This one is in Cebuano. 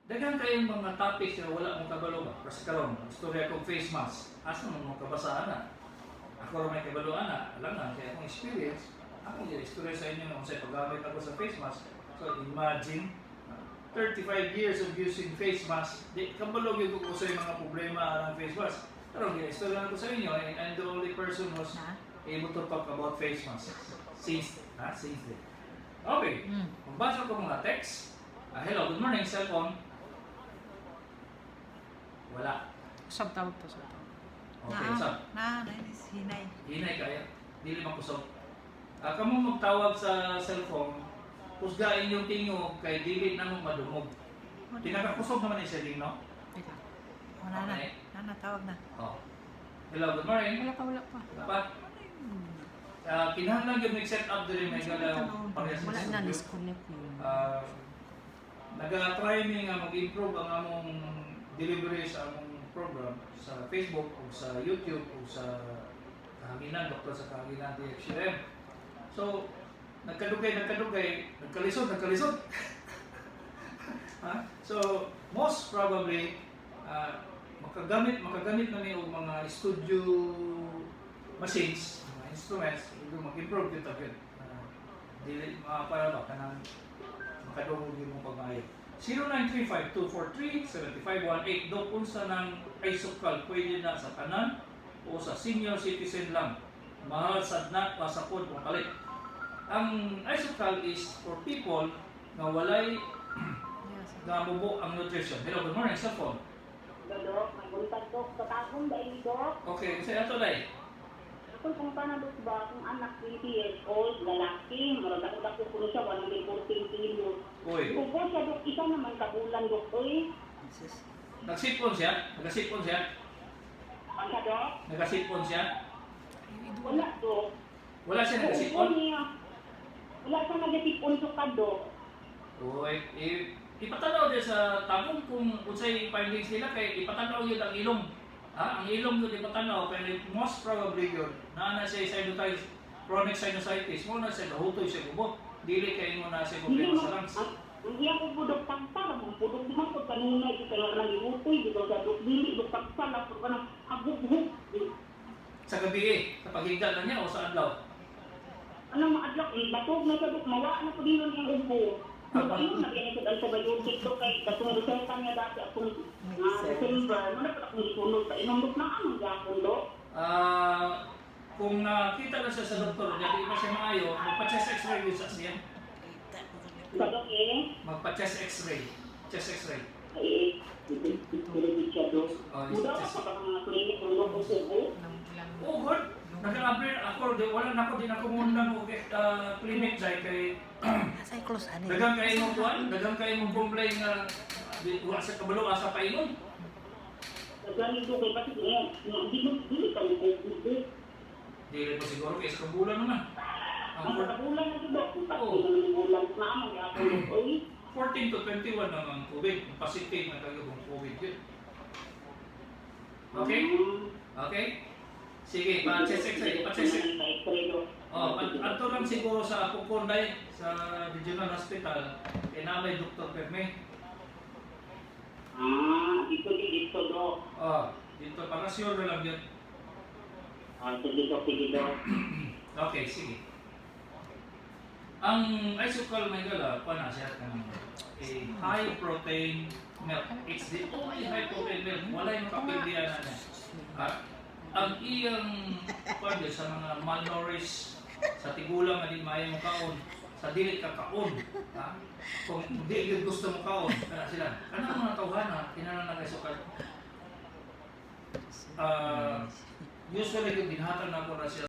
Daghan kayong mga topics na wala mong kabalo ba? Kasi karon, istorya kong face mask. Asa man mo kabasa ana? Ako ra may kabalo ana. Alam na, kaya akong experience. Ako yung istorya sa inyo kung sa paggamit ako sa face mask. So imagine, 35 years of using face mask, di kabalo gyud ko sa mga problema ang face mask. Pero istorya ko sa inyo, and I'm the only person who's Na? Able to talk about face mask since then. Okay. Magbasa ko mga text. Ah, hello, good morning, cellphone. Wala. Usab tawag to, usab tawag. Okay, Na, so, na, na, hinay. Hinay kaya. Dili makusog. Ah, kamo magtawag sa cellphone, kusgain yung tingog kay dili na mo madungog. Pinakakusog naman ni siya no? Wait lang. Wala na. Okay. Na, na, tawag na. Oh. Hello, good morning. Wala pa, wala pa. Wala pa. Ah, kinahanglan gyud mag-set up diri may galaw parehas sa Wala na, studio. disconnect yun. Ah, naga-try mi nga mag-improve ang among delivery sa among program sa Facebook o sa YouTube o sa Kahanginan, Doktor sa Kahanginan DFCM. So, nagkadugay, nagkadugay, nagkalisod, nagkalisod. Ha? So, most probably, makagamit na ni og mga studio machines, mga instruments, ug mag-improve gyud ta gyud. Dili mga para ba kanang makadungog yung mong pag-maayo. 0935-243-7518. Dok, unsa ng Isoccal, pwede na sa tanan o sa senior citizen lang? Mahal sad na pasapod kung palit. Ang Isoccal is for people nga walay nga mubo ang nutrition. Hello, good morning, cellphone. Hello, Dok. May buntag, Dok. Katagong ba ini, Dok? Okay, kasi ato day. Ako kung paano, Dok, ba? Akong anak, 20 years old, lalaki. Murag ako dako kuno siya, 114 kilos. Uy, Ubo siya, Dok. Isa naman kabulan, Dok. Uy, Jesus. nagsipon siya? Nagsipon siya? ang ka, Dok? Nagsipon siya? Wala, Dok. Wala siya Ubo nagsipon? niya. Wala siya nagatipon sa ka, Dok. Uy, ipatanaw din sa tabong kung unsay findings nila kay ipatanaw yun ang ilong. Ha? Ang ilong yun ipatanaw kay most probably yun naa na siya sinusitis, chronic sinusitis mo na siya gahutoy siya gubo. Dili kay mo na siya Hindi problema mo, sa lungs. ang iya ko po, Dok, tagsa. Ang pudok man ko, kanunay, di kaya lang iutoy, di ko siya, Dok. Dili, Dok, tagsa. Lapor ka ng hagub-hub. Sa gabi eh, sa paghigda lang niya o sa adlaw. Ano maadlok, eh, batog na siya, Dok. Mawa na po dito niyang ubo. Ayun, nagyan ko dahil sa biotic do kay katong reseta niya dati akong Makes sense. December, ano na akong gisunod sa inom, Dok, na anong gapon, Dok? Ah, kung nakita na siya sa doktor, niya di ba siya maayo, magpa-chest x-ray yun sa siya. Sa Dok eh, Magpa-chest x-ray. Chest x-ray. ay eh, ito siya, Dok. Oh, Muda ka chest pa ba mga klinik ng Dok o Cebu? Oh, God. Nag-abrir ako, di, wala na ako, di na ako muna og clinic dahil kay Nasa close ani. daghang kayo mong kuan, daghang kayo mong complain nga di wa sa kabalo asa paingon. Nagani do kay pati nga, di mo dili ka mo COVID, Dok. Dili pa siguro kay sa bulan naman. Ang Ang kabulan na to, Dok, kung Oo. tatlo na bulan na anong gapon, Dok, oy. 14 to 21 naman ang COVID. Ang positive na kayo kung COVID yun. Okay? Okay? Sige, pa chest x-ray, pa chest x-ray. Pa-x-ray, Dok. Oh, adto lang siguro sa Puconday sa Regional Hospital kay na may Dr. Perme. Ah, dito dito, Dok. Oh, dito para sure na lang yun. Ah, sige, Dok, sige, Dok. Okay, sige. Ang Isoccal may gala, pa na siya kanang a high protein milk. It's the only high protein milk. Wala yung kapilya na niya. Ha? Ang iyang pwede sa mga malnourished, sa tigulang nga di maayo mo kaon, sa dili ka kaon, ha? Kung di gyud gusto mo kaon, kana sila. Kana mga tawhana, kinahanglan ng Isoccal. Ah, usually yung ginhatag na ko na siya.